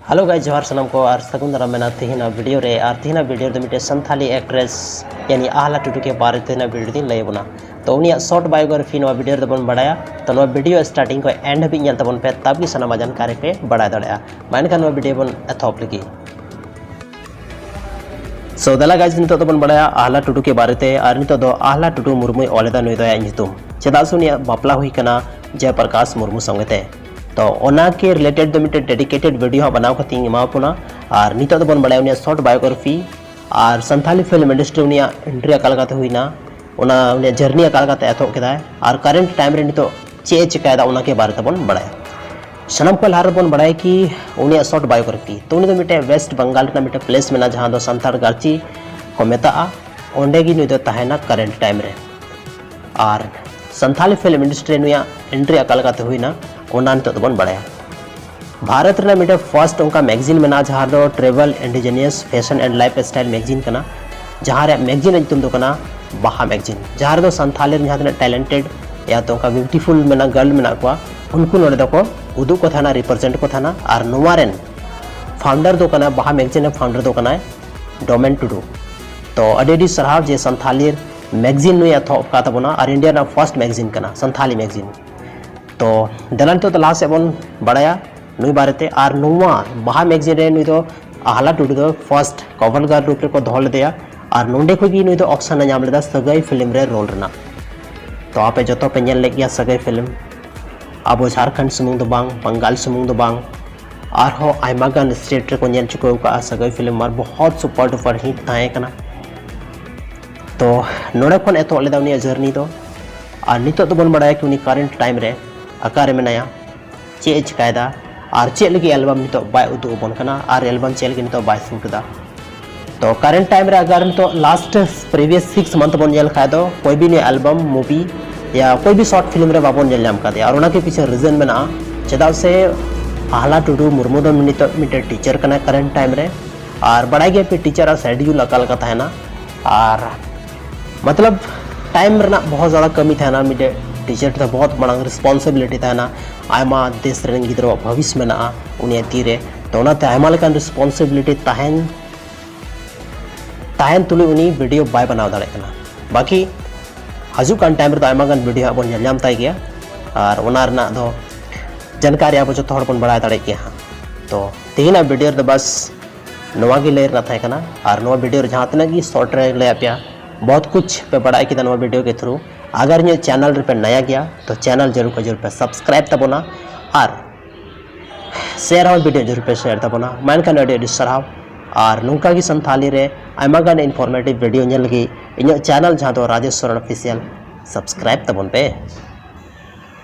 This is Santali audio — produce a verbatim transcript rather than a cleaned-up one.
Hello guys, ᱡᱚᱦᱟᱨ ᱥᱟᱱᱟᱢ ᱠᱚ ᱟᱨ ᱥᱟᱹᱜᱩᱱ ᱫᱟᱨᱟᱢ ᱢᱮᱱᱟᱜᱼᱟ ᱛᱮᱦᱮᱧᱟᱜ ᱵᱷᱤᱰᱤᱭᱳ ᱨᱮ᱾ ᱟᱨ ᱛᱮᱦᱮᱧᱟᱜ ᱵᱷᱤᱰᱤᱭᱳ ᱨᱮᱫᱚ ᱢᱤᱫᱴᱮᱱ ᱥᱟᱱᱛᱷᱟᱞᱤ ᱮᱠᱴᱨᱮᱥ ᱭᱟᱱᱤ ᱟᱦᱞᱟ ᱴᱩᱰᱩ ᱠᱮ ᱵᱟᱨᱮ ᱛᱮ ᱛᱮᱦᱮᱧᱟᱜ ᱵᱷᱤᱰᱤᱭᱳ ᱨᱮᱫᱚᱧ ᱞᱟᱹᱭ ᱟᱵᱚᱱᱟ᱾ ᱛᱚ ᱩᱱᱤᱭᱟᱜ ᱥᱚᱨᱴ ᱵᱟᱭᱳᱜᱨᱟᱯᱷᱤ ᱱᱚᱣᱟ ᱵᱷᱤᱰᱤᱭᱳ ᱨᱮᱫᱚ ᱵᱚᱱ ᱵᱟᱲᱟᱭᱟ᱾ ᱛᱚ ᱱᱚᱣᱟ ᱵᱷᱤᱰᱤᱭᱳ ᱥᱴᱟᱨᱴᱤᱝ ᱠᱷᱚᱱ ᱮᱱᱰ ᱦᱟᱹᱵᱤᱡ ᱧᱮᱞ ᱛᱟᱵᱚᱱ ᱯᱮ, ᱛᱟᱵ ᱜᱮ ᱥᱟᱱᱟᱢ ᱟᱡᱟᱱ ᱠᱟᱨᱮ ᱯᱮ ᱵᱟᱲᱟᱭ ᱫᱟᱲᱮᱭᱟᱜᱼᱟ᱾ ᱢᱟ ᱮᱱᱠᱷᱟᱱ ᱱᱚᱣᱟ ᱵᱷᱤᱰᱤᱭᱳ ᱵᱚᱱ ᱮᱛᱚᱦᱚᱵ ᱞᱮᱜᱮ᱾ So ᱫᱮᱞᱟ ᱜᱟᱭᱡ, ᱱᱤᱛᱚᱜ ᱫᱚᱵᱚᱱ ᱵᱟᱲᱟᱭᱟ ᱟᱦᱞᱟ ᱴᱩᱰᱩ ᱠᱮ ᱵᱟᱨᱮᱛᱮ᱾ ᱟᱨ ᱱᱤᱛᱚᱜ ᱫᱚ ᱟᱦᱞᱟ ᱴᱩᱰᱩ ᱢᱩᱨᱢᱩᱭ ᱚᱞ ᱮᱫᱟ ᱱᱩᱭ ᱫᱚ ᱟᱭᱟᱜ ᱧᱩᱛᱩᱢ, ᱪᱮᱫᱟᱜ ᱥᱮ ᱩᱱᱤᱭᱟᱜ ᱵᱟᱯᱞᱟ ᱦᱩᱭ ᱠᱟᱱᱟ ᱡᱚᱭᱯᱨᱚᱠᱟᱥ ᱢᱩᱨᱢᱩ ᱥᱚᱸᱜᱮ ᱛᱮ᱾ ᱛᱚ ᱚᱱᱟ ᱠᱮ ᱨᱤᱞᱮᱴᱮᱰ ᱫᱚ ᱢᱤᱫᱴᱮᱱ ᱰᱮᱰᱤᱠᱮᱴᱮᱰ ᱵᱷᱤᱰᱤᱭᱳ ᱦᱟᱸᱜ ᱵᱮᱱᱟᱣ ᱠᱟᱛᱮ ᱤᱧ ᱮᱢᱟ ᱵᱚᱱᱟ᱾ ᱟᱨ ᱱᱤᱛᱚᱜ ᱫᱚᱵᱚᱱ ᱵᱟᱲᱟᱭᱟ ᱩᱱᱤᱭᱟᱜ ᱥᱚᱨᱴ ᱵᱟᱭᱳᱜᱨᱟᱯᱷᱤ ᱟᱨ ᱥᱟᱱᱛᱷᱟᱞᱤ ᱯᱷᱤᱞᱢ ᱤᱱᱰᱟᱥᱴᱨᱤ ᱩᱱᱤᱭᱟᱜ ᱮᱱᱴᱨᱤ ᱚᱠᱟ ᱞᱮᱠᱟᱛᱮ ᱦᱩᱭᱱᱟ, ᱚᱱᱟ ᱩᱱᱤᱭᱟᱜ ᱡᱟᱨᱱᱤ ᱚᱠᱟ ᱞᱮᱠᱟᱛᱮ ᱮᱛᱚᱦᱚᱵ ᱠᱮᱫᱟᱭ ᱟᱨ ᱠᱟᱨᱮᱱᱴ ᱴᱟᱭᱤᱢ ᱨᱮ ᱱᱤᱛᱚᱜ ᱪᱮᱫ ᱮ ᱪᱮᱠᱟᱭᱮᱫᱟ ᱚᱱᱟ ᱠᱮ ᱵᱟᱨᱮ ᱛᱮᱵᱚᱱ ᱵᱟᱲᱟᱭᱟ᱾ ᱥᱟᱱᱟᱢ ᱠᱷᱚᱱ ᱞᱟᱦᱟ ᱨᱮᱵᱚᱱ ᱵᱟᱲᱟᱭᱟ ᱠᱤ ᱩᱱᱤᱭᱟᱜ ᱥᱚᱨᱴ ᱵᱟᱭᱳᱜᱨᱟᱯᱷᱤ᱾ ᱛᱚ ᱩᱱᱤ ᱫᱚ ᱢᱤᱫᱴᱮᱱ ᱣᱮᱥᱴ ᱵᱟᱝᱜᱟᱞ ᱨᱮᱱᱟᱜ ᱢᱤᱫᱴᱮᱱ ᱯᱞᱮᱥ ᱢᱮᱱᱟᱜᱼᱟ ᱡᱟᱦᱟᱸ ᱫᱚ ᱥᱟᱱᱛᱟᱲ ᱜᱟᱨᱪᱤ ᱠᱚ ᱢᱮᱛᱟᱜᱼᱟ, ᱚᱸᱰᱮ ᱜᱮ ᱱᱩᱭ ᱫᱚ ᱛᱟᱦᱮᱱᱟ ᱠᱟᱨᱮᱱᱴ ᱴᱟᱭᱤᱢ ᱨᱮ᱾ ᱟᱨ ᱥᱟᱱᱛᱷᱟᱞᱤ ᱯᱷᱤᱞᱢ ᱤᱱᱰᱟᱥᱴᱨᱤ ᱨᱮ ᱱᱩᱭᱟᱜ ᱮᱱᱴᱨᱤ ᱚᱠᱟ ᱞᱮᱠᱟᱛᱮ ᱦᱩᱭᱱᱟ ᱚᱱᱟ ᱱᱤᱛᱚᱜ ᱫᱚᱵᱚᱱ ᱵᱟᱲᱟᱭᱟ᱾ ᱵᱷᱟᱨᱚᱛ ᱨᱮᱱᱟᱜ ᱢᱤᱫᱴᱮᱱ ᱯᱷᱟᱨᱥᱴ ᱚᱱᱠᱟ ᱢᱮᱜᱟᱡᱤᱱ ᱢᱮᱱᱟᱜᱼᱟ ᱡᱟᱦᱟᱸ ᱫᱚ travel, indigenous, fashion and lifestyle magazine ᱠᱟᱱᱟ, ᱡᱟᱦᱟᱸ ᱨᱮᱭᱟᱜ ᱢᱮᱜᱟᱡᱤᱱ ᱨᱮᱭᱟᱜ ᱧᱩᱛᱩᱢ ᱫᱚ ᱠᱟᱱᱟ ᱵᱟᱦᱟ ᱢᱮᱜᱟᱡᱤᱱ, ᱡᱟᱦᱟᱸ ᱨᱮᱫᱚ ᱥᱟᱱᱛᱷᱟᱞᱤ ᱨᱮᱱ ᱡᱟᱦᱟᱸ ᱛᱤᱱᱟᱹᱜ ᱴᱮᱞᱮᱱᱴᱮᱰ ᱭᱟ ᱛᱚ ᱚᱱᱠᱟ ᱵᱤᱭᱩᱴᱤᱯᱷᱩᱞ ᱢᱮᱱᱟᱜ ᱜᱟᱨᱞ ᱢᱮᱱᱟᱜ ᱠᱚᱣᱟ, ᱩᱱᱠᱩ ᱱᱚᱰᱮ ᱫᱚᱠᱚ ᱩᱫᱩᱜ ᱠᱚ ᱛᱟᱦᱮᱱᱟ, ᱨᱤᱯᱨᱮᱡᱮᱱᱴ ᱠᱚ ᱛᱟᱦᱮᱱᱟ᱾ ᱟᱨ ᱱᱚᱣᱟ ᱨᱮᱱ ᱯᱷᱟᱣᱩᱱᱰᱟᱨ ᱫᱚ ᱠᱟᱱᱟ, ᱵᱟᱦᱟ ᱢᱮᱜᱟᱡᱤᱱ ᱨᱮᱱ ᱯᱷᱟᱣᱩᱱᱰᱟᱨ ᱫᱚ ᱠᱟᱱᱟᱭ ᱰᱚᱢᱮᱱ ᱴᱩᱰᱩ᱾ ᱛᱚ ᱟᱹᱰᱤ ᱟᱹᱰᱤ ᱥᱟᱨᱦᱟᱣ ᱡᱮ ᱥᱟᱱᱛᱷᱟᱞᱤ ᱢᱮᱜᱟᱡᱤᱱ ᱱᱩᱭ ᱮᱛᱚᱦᱚᱵ ᱟᱠᱟᱫ ᱛᱟᱵᱚᱱᱟ ᱟᱨ ᱤᱱᱰᱤᱭᱟ ᱨᱮᱱᱟᱜ ᱯᱷᱟᱨᱥᱴ ᱢᱮᱜᱟᱡᱤᱱ ᱠᱟᱱᱟ ᱥᱟᱱᱛᱷᱟᱞᱤ ᱢᱮᱜᱟᱡᱤᱱ᱾ ᱛᱚ ᱫᱮᱞᱟ ᱱᱤᱛᱚᱜ ᱫᱚ ᱞᱟᱦᱟ ᱥᱮᱫ ᱵᱚᱱ ᱵᱟᱲᱟᱭᱟ ᱱᱩᱭ ᱵᱟᱨᱮᱛᱮ᱾ ᱟᱨ ᱱᱚᱣᱟ ᱵᱟᱦᱟ ᱢᱮᱜᱟᱡᱤᱱ ᱨᱮ ᱱᱩᱭ ᱫᱚ ᱟᱦᱞᱟ ᱴᱩᱰᱩ ᱫᱚ ᱯᱷᱟᱨᱥᱴ ᱠᱚᱵᱷᱟᱨ ᱜᱟᱨᱞ ᱨᱩᱯ ᱨᱮᱠᱚ ᱫᱚᱦᱚ ᱞᱮᱫᱮᱭᱟ᱾ ᱟᱨ ᱱᱚᱸᱰᱮ ᱠᱷᱚᱱ ᱜᱮ ᱱᱩᱭ ᱫᱚ ᱚᱯᱥᱚᱱ ᱮ ᱧᱟᱢ ᱞᱮᱫᱟ ᱥᱟᱹᱜᱟᱹᱭ ᱯᱷᱤᱞᱢ ᱨᱮ ᱨᱳᱞ ᱨᱮᱱᱟᱜ᱾ ᱛᱚ ᱟᱯᱮ ᱡᱚᱛᱚ ᱯᱮ ᱧᱮᱞ ᱞᱮᱫ ᱜᱮᱭᱟ ᱥᱟᱹᱜᱟᱹᱭ ᱯᱷᱤᱞᱢ᱾ ᱟᱵᱚ ᱡᱷᱟᱲᱠᱷᱚᱸᱰ ᱥᱩᱢᱩᱝ ᱫᱚ ᱵᱟᱝ, ᱵᱟᱝᱜᱟᱞ ᱥᱩᱢᱩᱝ ᱫᱚ ᱵᱟᱝ, ᱟᱨᱦᱚᱸ ᱟᱭᱢᱟ ᱜᱟᱱ ᱥᱴᱮᱴ ᱨᱮᱠᱚ ᱧᱮᱞ ᱪᱩᱠᱟᱹᱣ ᱟᱠᱟᱫᱼᱟ ᱥᱟᱹᱜᱟᱹᱭ ᱯᱷᱤᱞᱢ, ᱟᱨ ᱵᱚᱦᱚᱛ ᱥᱩᱯᱟᱨ ᱰᱩᱯᱟᱨ ᱦᱤᱴ ᱛᱟᱦᱮᱸ ᱠᱟᱱᱟ᱾ ᱛᱚ ᱱᱚᱰᱮ ᱠᱷᱚᱱ ᱮᱛᱚᱦᱚᱵ ᱞᱮᱫᱟ ᱩᱱᱤᱭᱟᱜ ᱡᱟᱨᱱᱤ ᱫᱚ᱾ ᱟᱨ ᱱᱤᱛᱚᱜ ᱫᱚᱵᱚᱱ ᱵᱟᱲᱟᱭᱟ ᱠᱤ ᱩᱱᱤ ᱠᱟᱨᱮᱱᱴ ᱴᱟᱭᱤᱢ ᱨᱮ ᱚᱠᱟᱨᱮ ᱢᱮᱱᱟᱭᱟ, ᱪᱮᱫ ᱮ ᱪᱤᱠᱟᱭᱮᱫᱟ, ᱟᱨ ᱪᱮᱫ ᱞᱟᱹᱜᱤᱫ ᱮᱞᱵᱟᱢ ᱱᱤᱛᱚᱜ ᱵᱟᱭ ᱩᱫᱩᱜ ᱟᱵᱚᱱ ᱠᱟᱱᱟ ᱟᱨ ᱮᱞᱵᱟᱢ ᱪᱮᱫ ᱞᱟᱹᱜᱤᱫ ᱱᱤᱛᱚᱜ ᱵᱟᱭ ᱥᱩᱴ ᱮᱫᱟ᱾ ᱛᱚ ᱠᱟᱨᱮᱱᱴ ᱴᱟᱭᱤᱢ ᱨᱮ ᱟᱜᱟᱨ ᱱᱤᱛᱚᱜ ᱞᱟᱥᱴ ᱯᱨᱤᱵᱷᱤᱭᱟᱥ ᱥᱤᱠᱥ ᱢᱟᱱᱛᱷ ᱵᱚᱱ ᱧᱮᱞ ᱠᱷᱟᱡ ᱫᱚ ᱠᱚᱭ ᱵᱤ ᱱᱤᱭᱟᱹ ᱮᱞᱵᱟᱢ, ᱢᱩᱵᱷᱤ ᱭᱟ ᱠᱚᱭ ᱵᱤ ᱥᱚᱨᱴ ᱯᱷᱤᱞᱢ ᱨᱮ ᱵᱟᱵᱚᱱ ᱧᱮᱞ ᱧᱟᱢ ᱠᱟᱫᱮᱭᱟ᱾ ᱟᱨ ᱚᱱᱟ ᱜᱮ ᱯᱤᱪᱷᱮ ᱨᱤᱡᱚᱱ ᱢᱮᱱᱟᱜᱼᱟ, ᱪᱮᱫᱟᱜ ᱥᱮ ᱟᱦᱞᱟ ᱴᱩᱰᱩ ᱢᱩᱨᱢᱩ ᱫᱚ ᱱᱤᱛᱚᱜ ᱢᱤᱫᱴᱮᱱ ᱴᱤᱪᱟᱨ ᱠᱟᱱᱟᱭ ᱠᱟᱨᱮᱱᱴ ᱴᱟᱭᱤᱢ ᱨᱮ᱾ ᱟᱨ ᱵᱟᱲᱟᱭ ᱜᱮᱭᱟ ᱯᱮ ᱴᱤᱪᱟᱨᱟᱜ ᱥᱮᱰᱤᱭᱩᱞ ᱚᱠᱟ ᱞᱮᱠᱟ ᱛᱟᱦᱮᱱᱟ᱾ ᱟᱨ ᱢᱚᱛᱞᱚᱵ ᱴᱟᱭᱤᱢ ᱨᱮᱱᱟᱜ ᱵᱚᱦᱚᱛ ᱡᱟᱫᱟ ᱠᱟᱹᱢᱤ ᱛᱟᱦᱮᱱᱟ, ᱢᱤᱫᱴᱮᱡ ᱴᱤᱪᱟᱨ ᱴᱷᱮᱱ ᱵᱚᱦᱚᱛ ᱢᱟᱲᱟᱝ ᱨᱮᱥᱯᱚᱱᱥᱤᱵᱤᱞᱤᱴᱤ ᱛᱟᱦᱮᱱᱟ, ᱟᱭᱢᱟ ᱫᱮᱥ ᱨᱮᱱ ᱜᱤᱫᱽᱨᱟᱹᱣᱟᱜ ᱵᱷᱚᱵᱤᱥ ᱢᱮᱱᱟᱜᱼᱟ ᱩᱱᱤᱭᱟᱜ ᱛᱤᱨᱮ᱾ ᱛᱚ ᱚᱱᱟᱛᱮ ᱟᱭᱢᱟ ᱞᱮᱠᱟᱱ ᱨᱮᱥᱯᱚᱱᱥᱤᱵᱤᱞᱤᱴᱤ ᱛᱟᱦᱮᱱ ᱛᱟᱦᱮᱱ ᱛᱩᱞᱩᱡ ᱩᱱᱤ ᱵᱷᱤᱰᱤᱭᱳ ᱵᱟᱭ ᱵᱮᱱᱟᱣ ᱫᱟᱲᱮᱭᱟᱜ ᱠᱟᱱᱟ᱾ ᱵᱟᱹᱠᱤ ᱦᱤᱡᱩᱜ ᱠᱟᱱ ᱴᱟᱭᱤᱢ ᱨᱮᱫᱚ ᱟᱭᱢᱟ ᱜᱟᱱ ᱵᱷᱤᱰᱤᱭᱳ ᱦᱟᱸᱜ ᱵᱚᱱ ᱧᱮᱞ ᱧᱟᱢ ᱛᱟᱭ ᱜᱮᱭᱟ, ᱟᱨ ᱚᱱᱟ ᱨᱮᱱᱟᱜ ᱫᱚ ᱡᱟᱱᱠᱟᱨᱤ ᱟᱵᱚ ᱡᱚᱛᱚ ᱦᱚᱲ ᱵᱚᱱ ᱵᱟᱲᱟᱭ ᱫᱟᱲᱮᱭᱟᱜ ᱜᱮᱭᱟ ᱦᱟᱸᱜ᱾ ᱛᱚ ᱛᱮᱦᱮᱧᱟᱜ ᱵᱷᱤᱰᱤᱭᱳ ᱨᱮᱫᱚ ᱵᱟᱥ ᱱᱚᱣᱟ ᱜᱮ ᱞᱟᱹᱭ ᱨᱮᱱᱟᱜ ᱛᱟᱦᱮᱸ ᱠᱟᱱᱟ, ᱟᱨ ᱱᱚᱣᱟ ᱵᱷᱤᱰᱤᱭᱳ ᱨᱮ ᱡᱟᱦᱟᱸ ᱛᱤᱱᱟᱹᱜ ᱜᱮ ᱥᱚᱨᱴ ᱨᱮ ᱞᱟᱹᱭ ᱟᱯᱮᱭᱟ, ᱵᱚᱦᱩᱛ ᱠᱩᱪ ᱯᱮ ᱵᱟᱲᱟᱭ ᱠᱮᱫᱟ ᱱᱚᱣᱟ ᱵᱷᱤᱰᱤᱭᱳ ᱜᱮ ᱛᱷᱨᱩ᱾ ᱟᱜᱟᱨ ᱤᱧᱟᱹᱜ ᱪᱮᱱᱮᱞ ᱨᱮᱯᱮ ᱱᱟᱭᱟ ᱜᱮᱭᱟ ᱛᱚ ᱪᱮᱱᱮᱞ ᱡᱟᱹᱨᱩᱲ ᱠᱷᱚᱱ ᱡᱟᱹᱨᱩᱲ ᱯᱮ ᱥᱟᱵᱥᱠᱨᱟᱭᱤᱵ ᱛᱟᱵᱚᱱᱟ, ᱟᱨ ᱥᱮᱭᱟᱨ ᱦᱚᱸ ᱵᱷᱤᱰᱤᱭᱳ ᱡᱟᱹᱨᱩᱲ ᱯᱮ ᱥᱮᱭᱟᱨ ᱛᱟᱵᱚᱱᱟ᱾ ᱢᱟ ᱮᱱᱠᱷᱟᱱ ᱟᱹᱰᱤ ᱟᱹᱰᱤ ᱥᱟᱨᱦᱟᱣ, ᱟᱨ ᱱᱚᱝᱠᱟ ᱜᱮ ᱥᱟᱱᱛᱷᱟᱞᱤ ᱨᱮ ᱟᱭᱢᱟ ᱜᱟᱱ ᱤᱱᱯᱷᱚᱨᱢᱮᱴᱤᱵᱷ ᱵᱷᱤᱰᱤᱭᱳ ᱧᱮᱞ ᱞᱟᱹᱜᱤᱫ ᱤᱧᱟᱹᱜ ᱪᱮᱱᱮᱞ ᱡᱟᱦᱟᱸ ᱫᱚ ᱨᱟᱡᱮᱥ ᱥᱚᱨᱮᱱ ᱚᱯᱷᱤᱥᱤᱭᱟᱞ ᱥᱟᱵᱥᱠᱨᱟᱭᱤᱵ ᱛᱟᱵᱚᱱ ᱯᱮ᱾